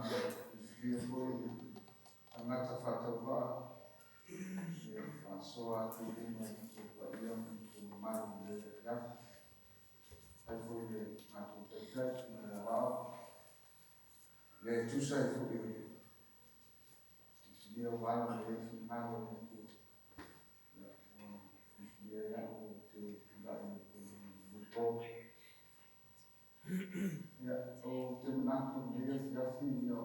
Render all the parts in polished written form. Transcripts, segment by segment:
filifilia foi tagata faatauvaa e faasoa atu i luma i le tou paia ma le tou mamalu i lenei afiafi. Faafetai foi i le matou Taitai ma le Aoao, ia e tusa ai foi o le filifilia ua ala mai ai finagalo o le Atua, ia ua filifilia ai au ou te tulai i le lenei po. Ia, ou te manatu i lenei afiafi, ia, o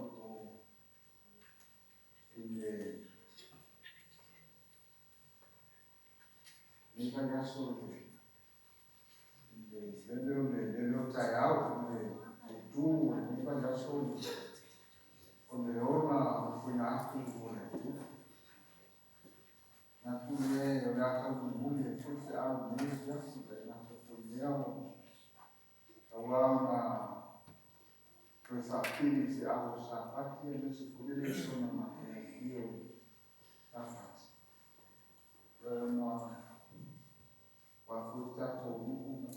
i le lenei vaiaso i le lele o le lele o taeao i le autu o lenei vaiaso o le ola ofoina atu o le Atua. Manatu lea o le a taumulimuli ai foi feau i lenei afiafi, e le gata foi i lea o tauā ona toe faapili i feau o Sapati aemaise foi le lesona matagofie o Sapati. Ona aua foi le tatou nuu ma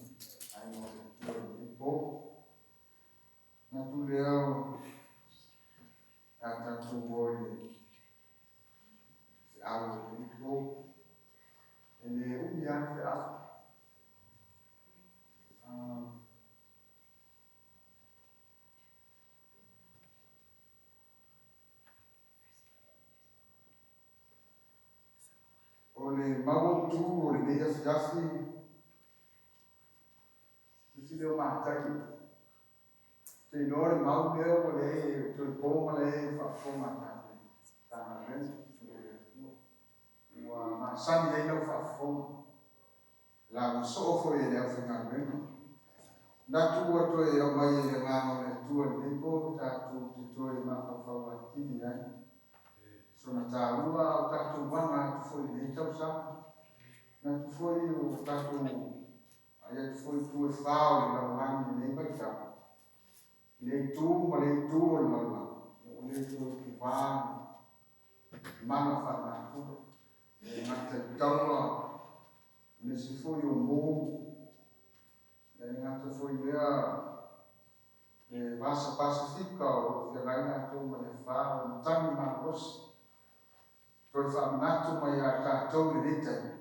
aiga o le Atua i lenei po. Manatu lea o le a tatou o i le feau o lenei po. E le umi lava le feau. O le mau autu o lenei afiafi, tusi lea o Matai, ou te iloa le mau lea ua le toe po ma le faafofoga a tatou Matagaluega o le Atua. Ua masani ai lau faafofoga. Lauga soo foi e le aufaigaluega. Manatu ua toe aumai e le Agaga o le Atua i lenei po tatou te toe mafaufau atili ai. Sona taua a o tatou aga atu foi i lenei tausaga. Manatu foi o tatou ai atu foi i itu e fa o le lalolagi i lenei vaitau. I le itu ma le itu o le lalolagi, ua le toe tuva le mana faalenatura. E le gata i taua, aemaise foi o mu, e le gata foi i lea le Vasa Pasefika o lo o feagai latou ma le afa o matagi malosi. Toe faamanatu mai ia tatou i lenei taimi,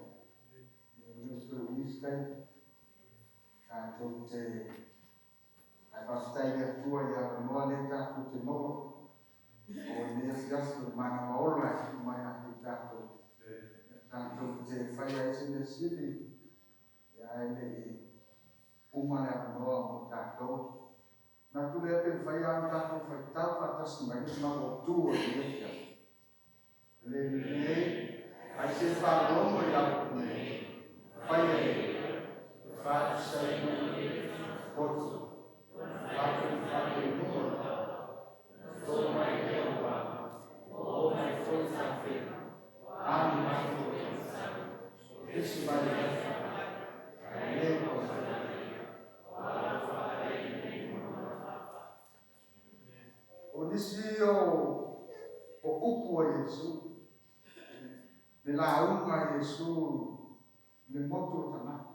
e le o toe umi se taimi, tatou te Ae faafetai i le Atua i le avanoa lea tatou te maua o lenei afiafi o le manava ola e tuu mai ia te i tatou. Tatou te faia ai se mea sili ae le i uma le avanoa mo tatou. Manatu lea pe mafai lava ona tatou faitau faatasi mai le mau autu o lenei afiafi. Le lelei, ai se faalogo i lau nei, faia e faatusaina poto, faafolifale i luga o le papa, to mai lea ua o mai foi tafega, agi mai foi esi mai le afa, ae le ua O nisi o upu a Iesu, le lauga a Iesu i le motu o tagata.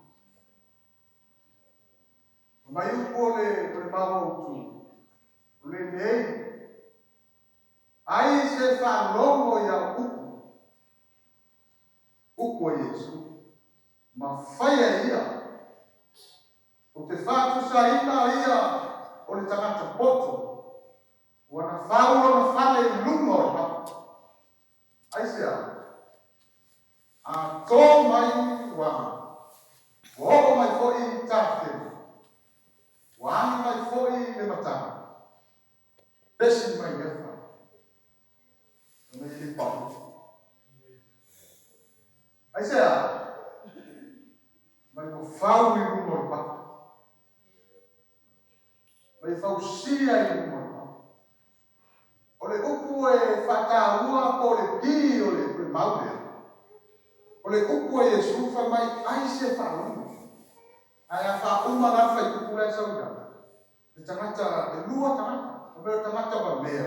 Fai mai upu o le mau autu, o lenei, ai se faalogo i au upu, upu a Iesu, ma faia ia. Ou te faatusaina ia o le tagata poto ua na fau lona fale i luga o le papa. Aisea? A tō mai uaga, ua oo mai foi tafega, ua agi mai foi le matagi, pesi mai lea fale. Fai mai e le pau. Aisea? Mai ua fau i luga o le papa. Mai fausia i luga o le papa. O le upu e faataua po o le ki o le mau lea, o le upu a Iesu fai mai ai se faalogo. Ae a faauma la le faikupu la e sau i lalo, le tagata, e lua tagata, fai mai o le tagata valea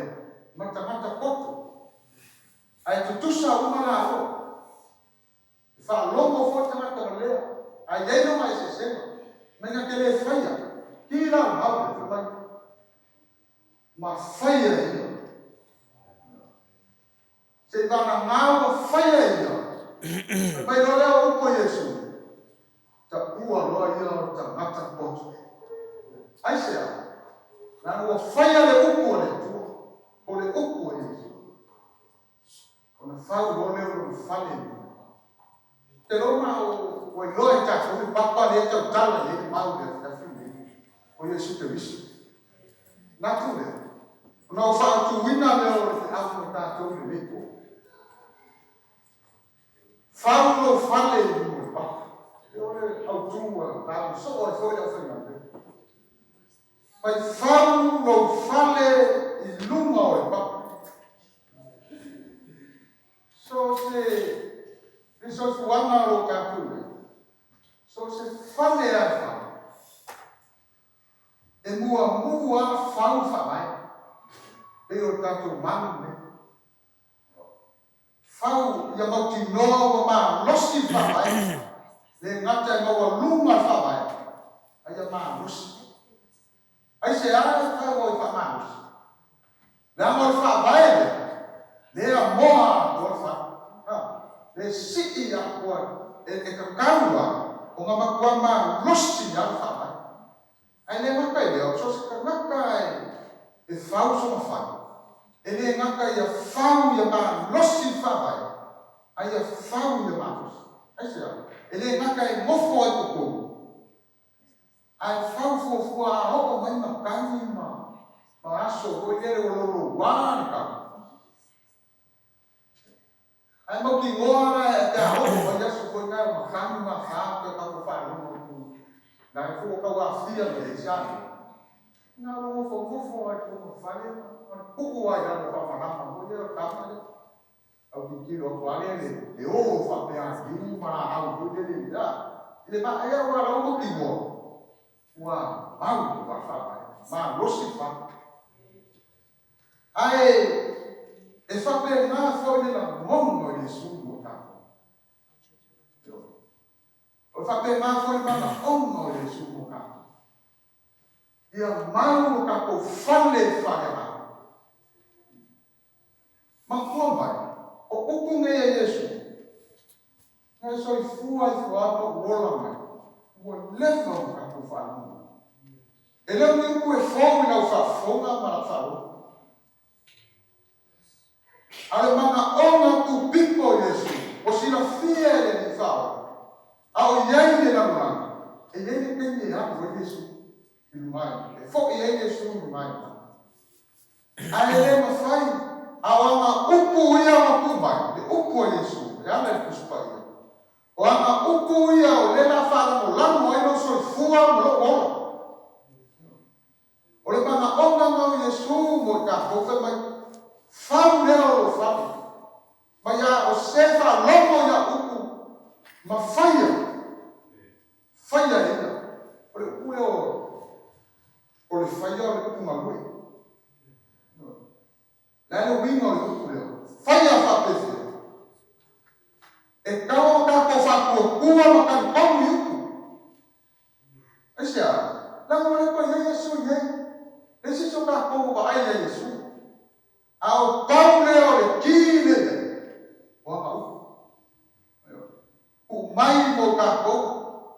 ma le tagata poto. Ae tutusa uma laua. E faalogo foi tagata valea, a i ai lona eseesega, mai na te le faia, ki la o mau le, fai mai. Ma faia e ia. Seivagana ua faia e ia. Fai mai loa lea o upu a Iesu, Taua loa ia o le tagata poto. Aisea? Leaga ua faia le upu a le Atua, o le upu a Iesu. Ona fau loa lea o lona fale i luga. Ou te iloa ma ua iloa e tatou le papa lea e tautala i ai le mau i le afiafi lenei, o Iesu Keriso. Manatu lea, ona ou faautuina lea o le feau mo tatou i lenei po. Fau lou fale i luga o le papa. E o le autu a tatou soo ai foi le aufaigaluega. Fai fau lou fale i luga o le papa. So se le soifuaga o lo tatou nei, so se fale lava e fau, e muamua fau faavae, pei o le tatou malu lenei. Fau ia mautinoa ua malosi le faavae, le gata e maualuga le faavae, a ia malosi. Aisea e fau ai faamalosi? Leaga o le faavae lea, lea moa atoa le fale. Ha, le sii atoa e, e tatau lava ona matua malosi lava le faavae. Ae le gata i lea, o so o se tagata e fau sona fale, e le gata ia fau ia malosi le faavae, a ia fau ia malosi. Aisea? E le gata e nofo ai totonu, ae fau fuafua a oo mai matagi ma aso foi lele ua louloua le tau. Ae mautinoa la pe a oo mai aso foi na o matagi ma fa pe tatou faalogo atu leaga foi ua tau aafia mai ai Samoa. Na o le nofonofo lava i totonu o le fale ma tuu lava i lalo faamalama foi lea o le tama lea. Autitilo atu lava lea le o faapea liu ma laau foi lele i le vaa aua la ua mautinoa ua mau le vaa faavae, malosi le fale. Ae e faapena foi le lagona o Iesu mo tatou. Ioe. O le faapena foi le manaoga o Iesu mo tatou. Ia mau lo tatou fale i faaleagaga. Matua mai, o upu nei a Iesu, Na e soifua ifo lava ma ou ola mai, ua leva ona tatou faalogo. E le o ni upu e fou i lau faafofoga ma lau faalogo. A o le manaoga tupito o Iesu, ua silafia e le Alii Faaola, a o i ai le lalolagi, e i ai le taimi e alu ai Iesu i luga, e foi ai Iesu i luga i lagi. Ae le mafai, a o ana upu ia ua tuu mai, le upu a Iesu, e ala i le Tusi Paia. O ana upu ia o lea o le a faalagolago ai lou soifua ma lou ola. O le manaoga na o Iesu mo i tatou, fai mai, Fau lea o lou fale, ma ia o se faalogo i au upu, ma faia, faia e ia. O le upu lea o O le faia o le upu galue. O le a le uiga o le upu lea? Faia faapefea? E tatau ona tatou faatuatua ma talitonu i upu. Aisea? Leaga ua le toe i ai Iesu i inei. Leai se isi o tatou ua vaai ia Iesu. A o pau lea o le ki lea i ai, o ana upu. Tuu mai mo tatou,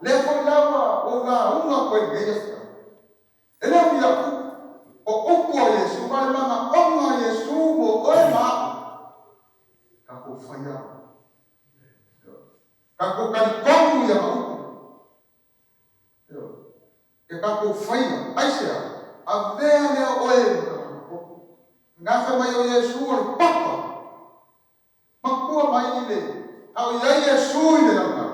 lea foi la ua ou lauga atu ai i lenei afiafi. E le o ni au upu, o upu a Iesu, ma le manaoga a Iesu mo oe ma aʻu, tatou faia au. Tatou talitonu i ana upu. Ioe. Ia tatou faia. Aisea? Avea lea oe ma tagata poto. Lena fai mai o Iesu o le papa. Matua mai i le, a o i ai Iesu i le lalolagi.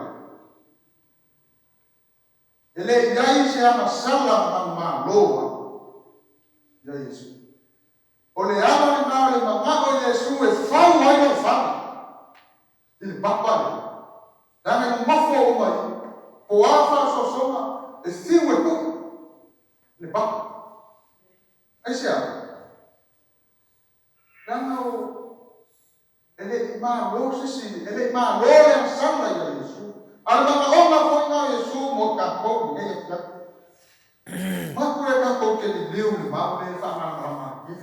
E le i ai se agasala na manumalo ai ia Iesu. O le ala lena o le manao o Iesu e fau ai lou fale i le papa lea. Leaga e nonofo uma i i, po o a faasoasoga e fiu e pui le papa. Aisea? Leaga o E le i malo se isi, e le i malo le agasala ia Iesu. A o le manaoga foi lena o Iesu mo i tatou i lenei afiafi. Mapu lea tatou te liliu i le mau lea e faamalamalama atili.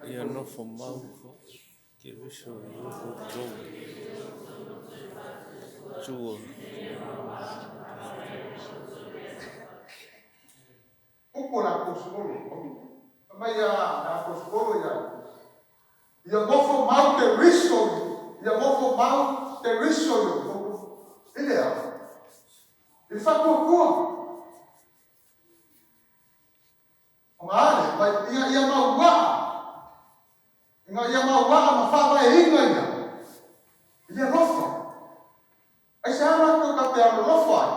Ia nofo mau foi Keriso i o outou tua. Upu o le aposetolo Paulo. Fai mai le aposetolo ia ia, Ia nofo mau Keriso, ia nofo mau Keriso i outou. I le a? I le faatuatua. O ga le, mai ina ia mauaa, ina ia mauaa ma faavaeina ia i le alofa. Aisea latou ta te alolofa ai?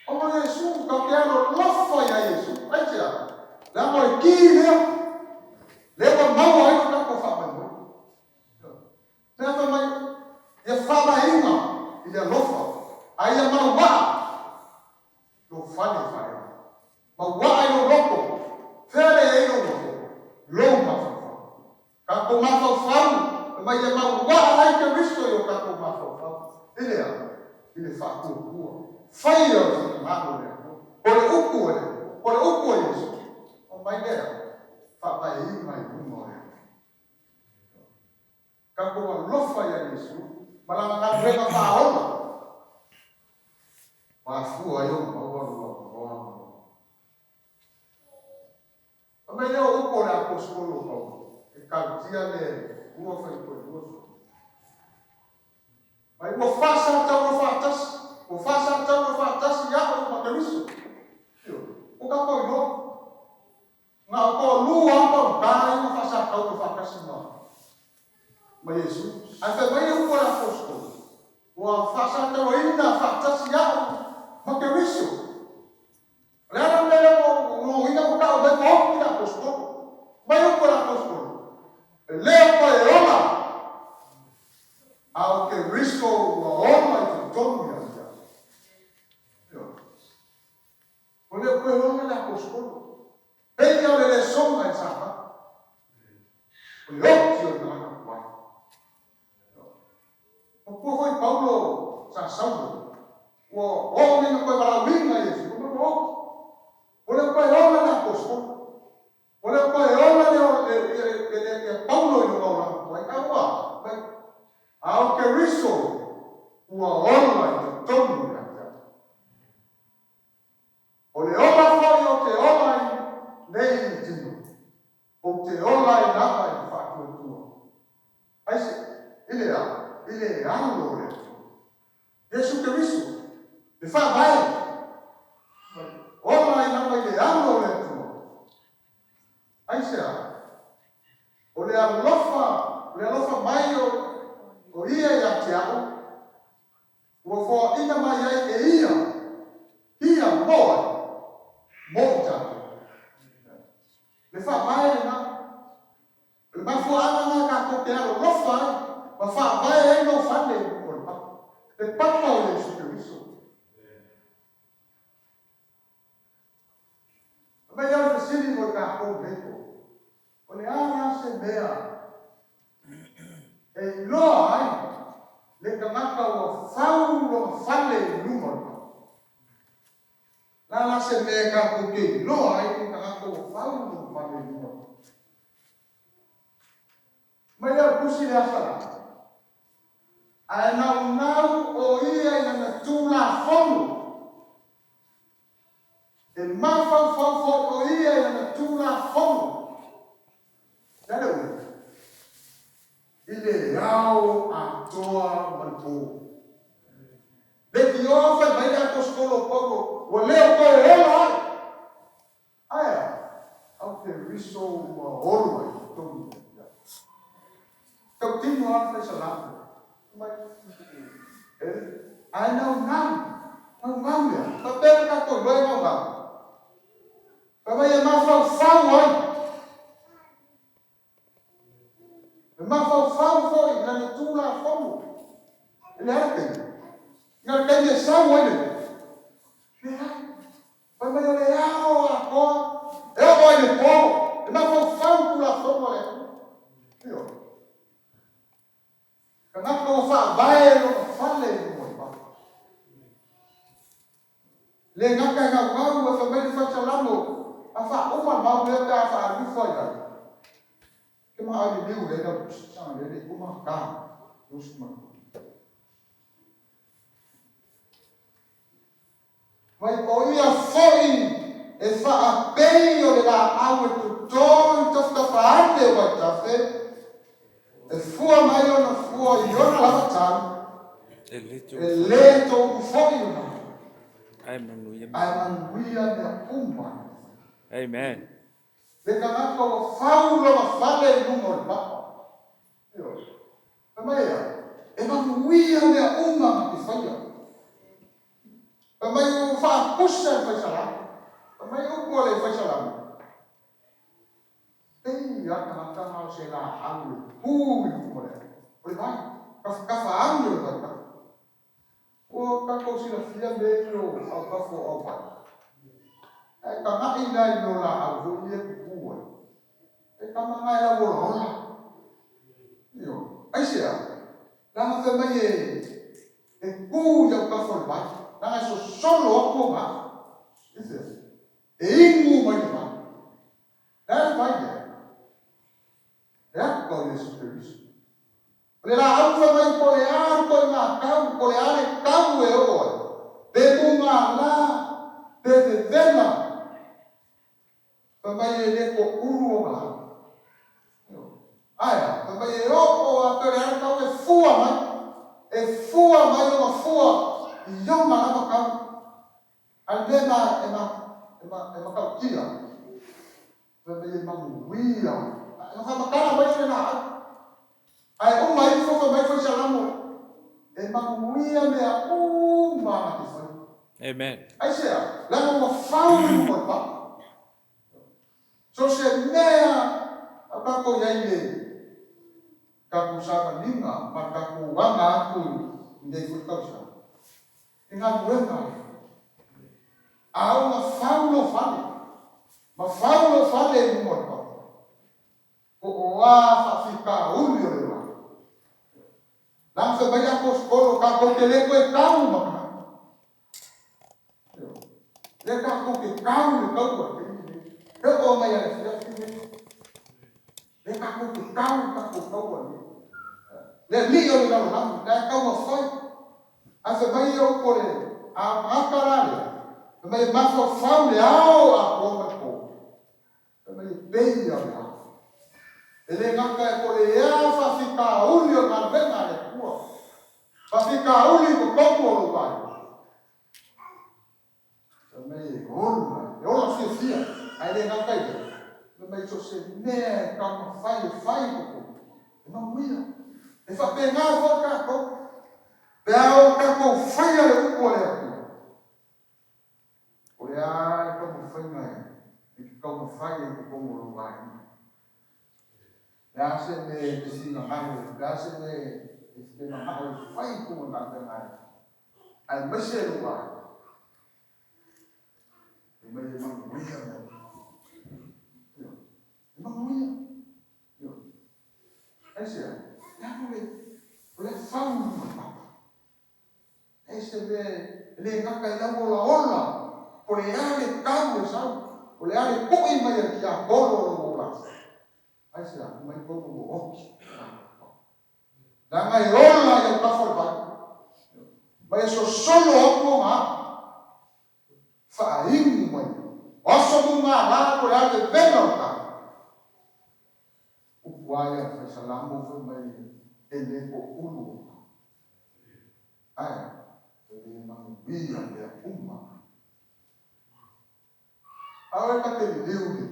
Ona o Iesu, ta te alolofa ia Iesu. Aisea? Leaga o le ki lea, lea ua maua ai lo tatou faamoemoe. Lea fai mai, ia faavaeina i le alofa, a ia mauaa lou fale i faleaoga. Mauaa i lou loto, fea le i ai lou loto? Lou mafaufau. Tatou mafaufau, fai mai ia mauaa ai Keriso i o tatou mafaufau. I le a? I le faatuatua. Faia o le finagalo o le Atua. O le upu a le Atua. O le upu a Iesu. Omai lea, faavaeina i luga o le Atua. Tatou alofa ia Iesu ma lana galuega faaola. Mafua ai ona maua lou avanoa ma lou Fai mai lea o upu o le aposetolo o Paulo, e tautia le lua faitoelua solo. Mai ua faasatauro faatasi, ua faasatauro faatasi au ma Keriso. Ioe, ua tatou iloa. Na o toalua lava taugata ia na faasatauro faatasi ma ma Iesu. Ae fai mai le upu a le aposetolo, ua faasatauroina faatasi au ma Keriso. O le a la le mea lea ua logoina ua tau mai ua ofi le aposetolo? Mai upu a le aposetolo, e le o toe ola, a o Keriso ua ola i totonu ia te au. Ioe. Ua le o toe ola le aposetolo. Pei o le lesona i Satana. O le oti o le tagata tuai. Matua foi Paulo sa Saulo, ua oo nei ina toe valaauina Iesu, fai mai ua oti. Ua le o toe ola le aposetolo. Ua le o toe ola le Paulo i lona olaga tuai. Ae ua a? Fai mai, a o Keriso ua ola i totonu ia te au. O le ola foi ou te ola ai nei i le tino, ou te ola ai lava i le faatuatua. Aisea? I le a? I le alo o le Atua. Iesu Keriso, le Faavae. Ola ai lava i le alo o le Atua. Aisea? O le alofa, o le alofa mai o Ia ia te au, Ua foaina mai ai e ia, ia mo ai, mo i tatou. Le faavae lena. O le mafuaaga lena tatou te alolofa ai ma faavae ai lou fale i luga o le papa. Le papa o Iesu Keriso. Fai mai lea o le fesili mo i tatou nei po o le a la se mea e iloa ai le tagata ua fau lona fale i luma o le papa. La la se mea e tatou te iloa ai le tagata ua fau lona fale i luma o le papa. Mai lea o le tusi lea Salamo. Ae naunau o ia i lana Tulafono. E mafaufau foi o ia i lana Tulafono. Le a le uiga? I le ao atoa ma le po. Leitioa fai mai le aposetolo o Paulo, ua le o toe ola ai. Ae a? Au Keriso ua olo ai i totonu o ia. Tautino lava le fai salamo, fai mai, E, ae naunau, naunau le a? Faapea le tatou iloa e naunau. Fai mai e mafaufau ai. E mafaufau foi i lana Tulafono. I le a le taimi? Na le taimi e sau ai le Leai. Fai mai o le ao atoa e oo ai le po, e mafaufau i Tulafono a le Atua. Ioe. Tagata ua faavae lona fale i luga o le papa. Le gata e gaugau e fai mai le fai Salamo, a faauma le mau lea pe a faaaluifo ai lalo. ma ali liu le na sa le le uma ka usma. Mai o ia foi e faapei o le laau e totō i tafatafa ane o vaitafe, e fua mai ona fua i ona lava tau, E le tou e lē toulu foʻi ona, Ae manuia. Ae manuia mea uma. Amen. Le tagata ua fau lona fale i luga o le papa. Ioe. Fai mai ea, e manuia mea uma na te faia. Fai mai ua faapusa le faisalamo. Fai mai upu a le faisalamo. Pei a tagata na o se laau e tu i luga o le o le vai. Tafatafa ane o le vai tafa. Ua tatou silafia mea ia o autafa o auvai. Ae tagai la i mea o laau foi ia e tutu ai. E tama na e lau olaola. Ioe. Aisea? Leaga fai mai e e tu i autafa o le vai. Leaga e sosolo atu ona afa. Aisea? E inu mai le vai. Le a le vai lea? Le ata o Iesu Keriso. O le laau fai mai po o le a le ituaiga tau, po o le a le tau e oo ai, pe mugala, pe vevela, fai mai e le toulu ona au. Ioe. Ae a? Fai mai e oo a pe o le a le tau e fua mai, e fua mai ona fua i ona lava tau. A o le mea ma, e ma, e ma, e matautia, fai mai e manuia. Na faamatala mai o le laau. Ae uma ifo fai mai Faisalamo, e manuia mea uma na te fai. Amen. Aisea? Leaga ua fau i luga o le papa. So se mea a tatou i ai i le tatou savaliga ma le tatou aga atu i lenei foi tausaga, i galuega a le Atua. A ua fau lou fale, ma fau lou fale i luga o le papa, Po o a faafitauli o le ola. Leaga fai mai le Aposetolo, tatou te le toe tau ma tagata. Ioe. Lea tatou te tau i le taua i le taimi lenei. E oo mai lava i le afiafi lenei. Lea tatou te tau i le tatou taua lenei. Le alii o le lalolagi, la e taumafai. Ae fai mai ia upu o le a tagata la lea, fai mai e mafaufau i le ao atoa ma le po. Fai mai e pei a le afa. E le gata e po le a faafitauli o le galuega a le Atua, faafitauli i totonu o lou aiga. Fai mai e ola, e ola fiafia, ae le gata i lea. Fai mai so o se mea e taumafai e fai i totonu, e manuia. E faapena foi tatou, pe a o tatou faia le upu a le Atua, O le a le taumafaiga e te taumafai ai i totonu o lou aiga? Le a se mea e te finagalo ai? Le a se mea e te manao e fai i totonu o le galuega a le Atua, aemaise lou aiga? Fai mai e manuia mea uma. Ioe. E manuia. Ioe. Aisea? Leaga o le, o le fau i luga o le papa. E se mea e le gata i lau olaola, po o le a le tau e sau, po o le a le tui mai a le tiapolo o lou ola. Aisea? Fai mai tonu ua oki. Leaga e ola i autafa o le vai. Ma e sosolo atu ona a'a. Faainu mai. O aso mugala po o le a vevela o le tau. Upu a ia Faisalamo fai mai e le toulu o ka. Ae e le manuia mea uma. A oe ka te liliu le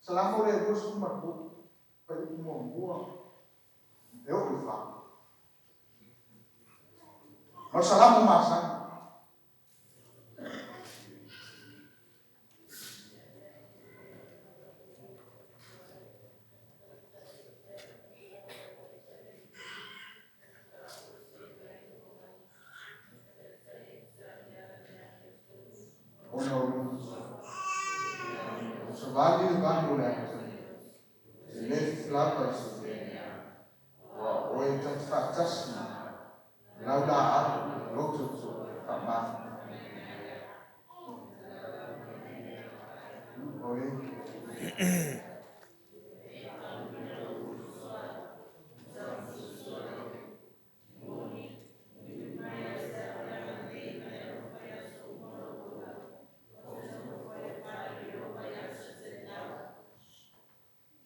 Salamo le 23, fai upu muamua e oo i le fa. Ma o le Salamo masani. Ona o lona savali le vali o le ata, e le lava i se mea, ua oe ta te faatasi lau laau loto faamavae. Oe.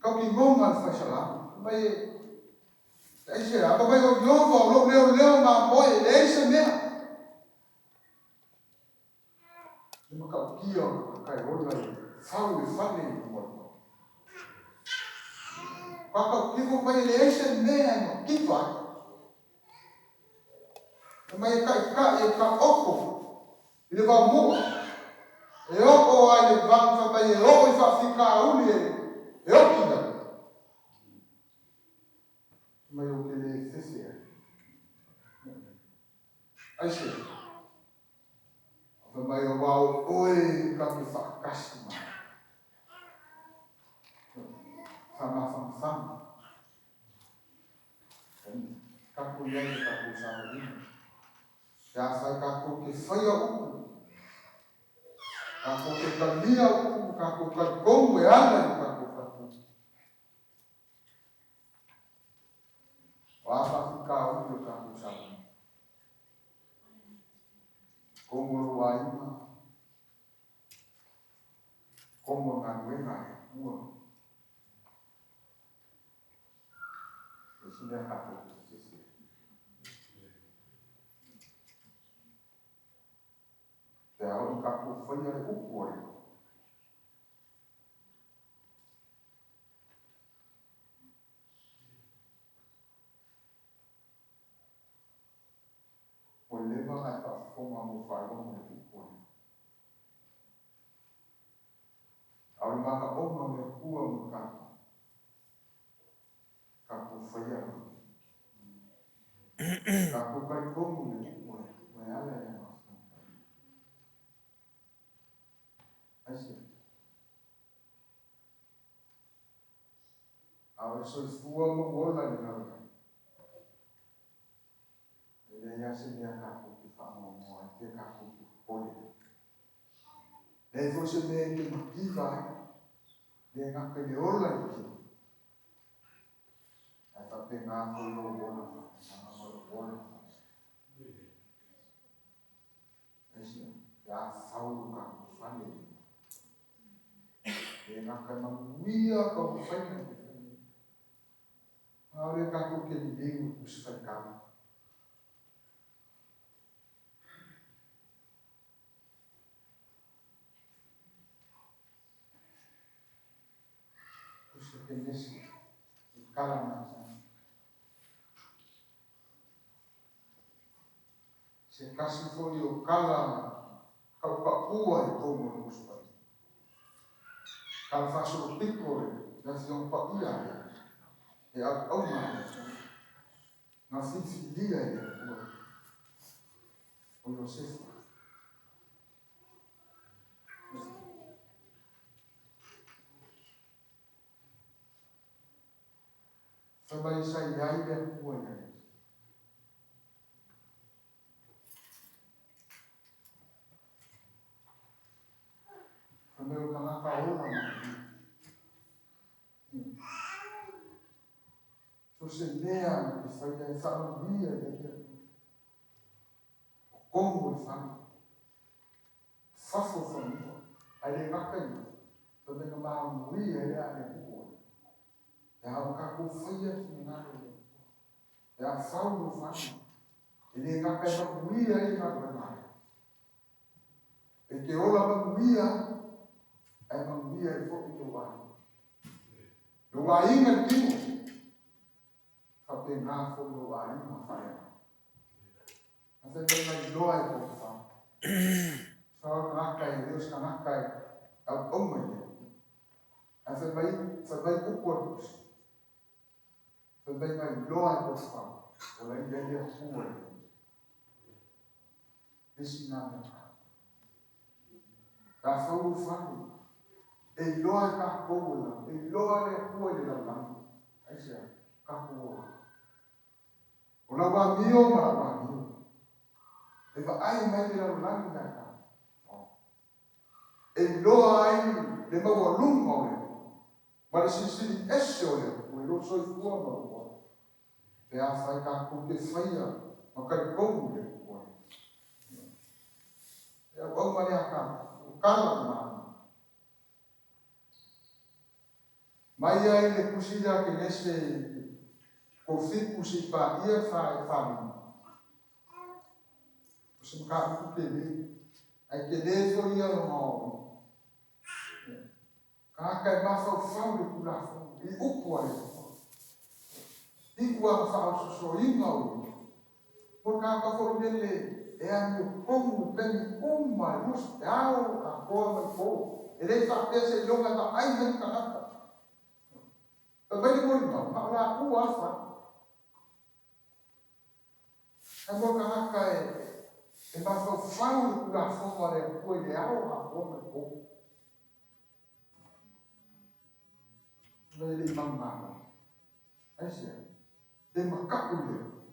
Tautinoga a le Faisalamo, fai mai e aisea? Fai mai o Ieova o lou leoleo ma moe, e leai se mea. E matautia o tagata e ola i fau e fale i luga o le maota. Matautia fai mai e leai se mea e mativa ai. Fai mai e taitai e taoto i le vaomua, e oo lava i le vanu fai mai e oo i faafitauli e oti ai. Fai mai ou te le fefe ai. Aisea? Fai mai aua o oe ta te faatasi ma au. Faamafanafana. Tatou i ai i le tatou sauniga. Pe afai tatou te faia upu, tatou te talia upu, tatou talitonu e ala i le tatou faatupu. O a faafitauli o tatou sauniga? Tonu o lou aiga, tonu o le galuega a le Atua. Le isi mea tatou te sese ai. Pe a oo ina tatou faia le upu a le Atua. Ua leva ona e faafofoga ma ou faalogo i le upu a le Atua. A o le manaoga o le Atua mo tatou, tatou faia le upu. Tatou talitonu i le upu a le Atua e ala i Lana Afioga Paia. Aisea? A o le soifua ma ou ola i le lalolagi, e leai lava se mea tatou te faanoanoa ai pe tatou te popole ai. Leai foi se mea e te mativa ai, le gata i le ola i le tino, ae faapena foi lou ola faapena ma lou ola faapena. Aisea? Pe a fau lo tatou fale i le Le gata e manuia taumafaiga e fai nei. A o lea tatou te liliu i Tusi Faitau. Tusi o Kenesi, i tala masani. Se tasi foi o tala tautaua i totonu o le Tusi Paia. Tala faasolopito le Afioga Paia lea, e auauna ai na filifilia e le Atua o Iosefa. Fai mai sa i ai le Atua ia Iosefa. Fai mai o le tagata ola malie. So o se mea na te faia e faamanuia i ai le Atua. O tonu o le fale, fafo o fanua, ae le gata i ai, fai mai na manuia ai a le nuu o le Atua. Pe a o tatou faia le finagalo o le Atua, pe a fau lou fale, e le gata e manuia ai le galuega a le Atua. E te ola manuia ai, ae manuia ai foi lou aiga. Lou aiga i le tino, faapena foi lou aiga faaleagaga. A fai mai na iloa e Potifa. Fa o tagata e le o se tagata e auauna i le Atua. Ae fai mai, fai mai upu a le Tusi. Fai mai na iloa e Potifa o la e i ai le Atua i le isi na mea taua. Pe afai ua fale, e iloa e tatou e lau, e iloa le Atua i le lalolagi. Aisea? Tatou ola. O lau amio ma lau amio. E vaai mai le lalolagi ia tatou. E iloa ai le maualuga o le Atua ma le silisili ese o le Atua i lou soifua ma lou ola. Pe afai tatou te faia ma talitonu i le Atua lea. E auauna lea tatou, o tala ma amio. Mai ai le tusi lea a Kenese 37 seia paia le 45. O se mataupu tele, ae tele foi ia lona aoaoina. Tagata e mafaufau i le Tulafono, i upu a le Atua. I ua faaososoina o ia. Mo le tagata foi lele e amiotonu i taimi uma e lua, e ao atoa ma le po. E le faapea seiloga e vaai mai le tagata. Fai mai le molimau, na o laua lava fai. Ae mo le tagata e mafaufau i le Tulafono a le Atua i le ao atoa ma le po. Ona e le i manumalo. Aisea? E makaʻu i le Atua.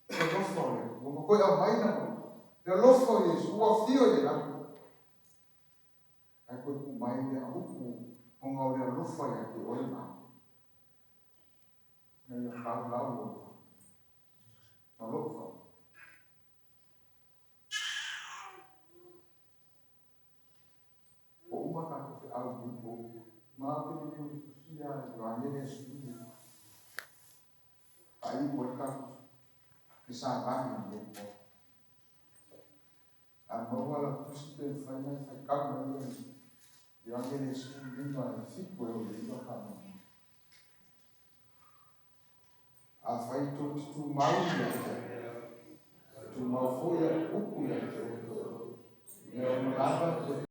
Le alofa o le Atua, ma toe aumai lana upu. Le alofa o Iesu, ua afio i le lagi. Ae toe tuu mai lea upu ona o le alofa ia te oe ma au. Ina ia tau lau alofa ma lou faalofa. Ua uma tatou feau i lenei po. Ma ou te liliu i le tusi lea a Ioane lea e 15. Faaiu ai le tatou fesavali i lenei po. A maua lau tusi pe mafai ona e faitau mai ia Ioane lea e 15 e 7 e oo i le 9 faamolemole. Afai tou te tumau ia te au, e tumau foi au upu ia te outou, mea uma lava e.